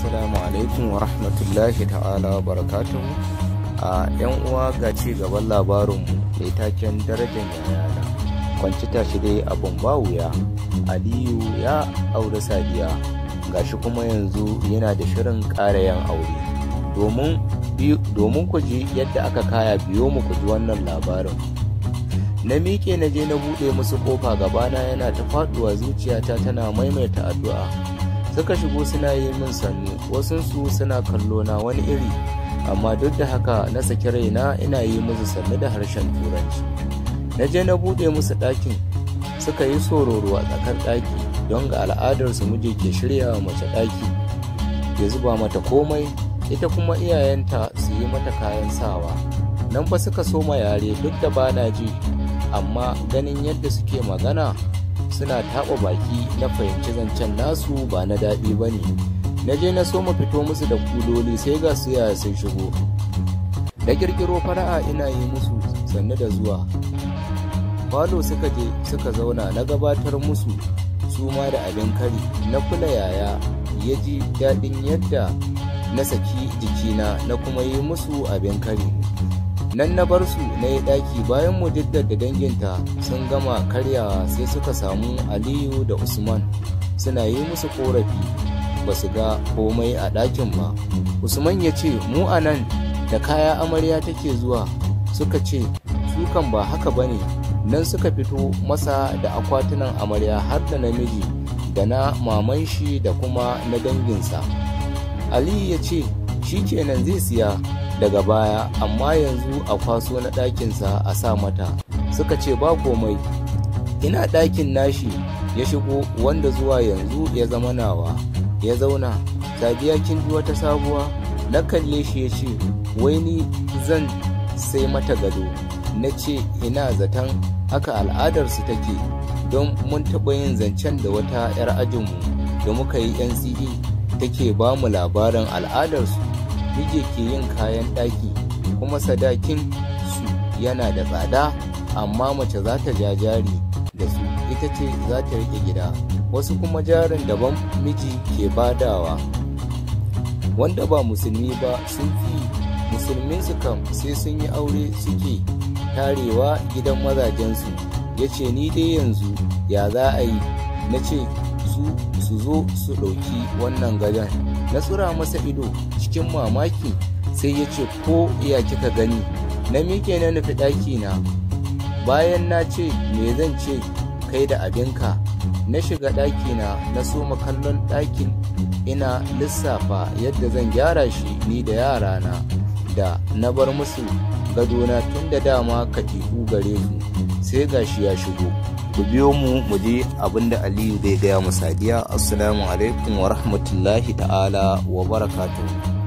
Assalamu alaikum wa rahmatullahi ta'ala wa barakatuhu. A yan uwa, ga ci gaban labarinmu mai taken darajar yayana. Kwanci tashi dai abun ba wuya. Aliyu ya auri Sadiya, gashi kuma yanzu yana da shirin ƙara yan aure. Domin ku ji yadda aka kaya, biyo mu ku ji wannan labarin. Na miƙe na je na buɗe musu ƙofa, gabana yana ta faɗuwa, zuciyata tana maimaita addu'a. Suka shigo suna yi min sannu, wasunsu suna kallo na wani iri, amma duk da haka na saki raina ina yi musu sannu da harshen Turanci. Na je na buɗe musu ɗakin, suka yi sororo a tsakar ɗaki, don ga al'adarsu miji ke shirya wa mace ɗaki ya zuba mata komai, ita kuma iyayenta su yi mata kayan sawa. Nan fa suka soma yare duk da ba na ji, amma ganin yadda suke magana suna taɓa baki na fahimci zancen nasu ba na daɗi ba ne. Na je na soma fito musu da kuloli, sai ga su yaya sun shigo. Da ƙirƙiro fara'a ina yi musu sannu da zuwa. Falo suka je suka zauna, na gabatar musu su ma da abin kari. Na kula yaya ya ji daɗin yadda na saki jikina na kuma yi musu abin kari. Nan na bar su na yi ɗaki. Bayan Mujaddad da danginta sun gama karyawa, sai suka samu Aliyu da Usman suna yi musu korafi ba su ga komai a ɗakin ba. Usman ya ce, "Mu a nan da kaya amarya take zuwa." Suka ce su kan ba haka ba ne. Nan suka fito masa da akwatunan amarya, har da namiji da na maman shi da kuma na danginsa. Aliyu ya ce shi kenan, zai siya daga baya, amma yanzu a kwaso na ɗakinsa a sa mata. Suka ce ba komai. Ina ɗakin nashi ya shigo, wanda zuwa yanzu ya zama nawa, ya zauna. "Sadiya, kin ji wata sabuwa?" Na kalle shi, ya ce, "Wai ni zan sai mata gado." Na ce, "Ina zaton haka al'adarsu take, don mun taɓa yin zancen da wata 'yar ajinmu da muka yi NCE, take ba mu labarin al'adarsu, miji ke yin kayan ɗaki, kuma sadakin su yana da tsada, amma mace za ta ja jari da su, ita ce za ta riƙe gida. Wasu kuma jarin daban miji ke badawa. Wanda ba Musulmi ba sun fi Musulmin su kam sai sun yi aure suke tarewa gidan mazajensu." Ya ce, "Ni dai yanzu ya za a yi?" Na ce, "Su su zo su ɗauki wannan gadon." Na tsura masa ido cikin mamaki, sai ya ce, "Ko ya kika gani?" Na miƙe na nufi ɗaki na bayan na ce, "Me zan ce, kai da abinka?" Na shiga ɗakina na soma kallon ɗakin, ina lissafa yadda zan gyara shi ni da yarana da na bar musu gadona, tun da dama katifu gare su. Sai gashi ya shigo. Ku biyo mu mu ji abin da Aliyu zai gaya mu Sadiya. Assalamu alaikum wa rahmatullahi ta'ala wa barakatuhu.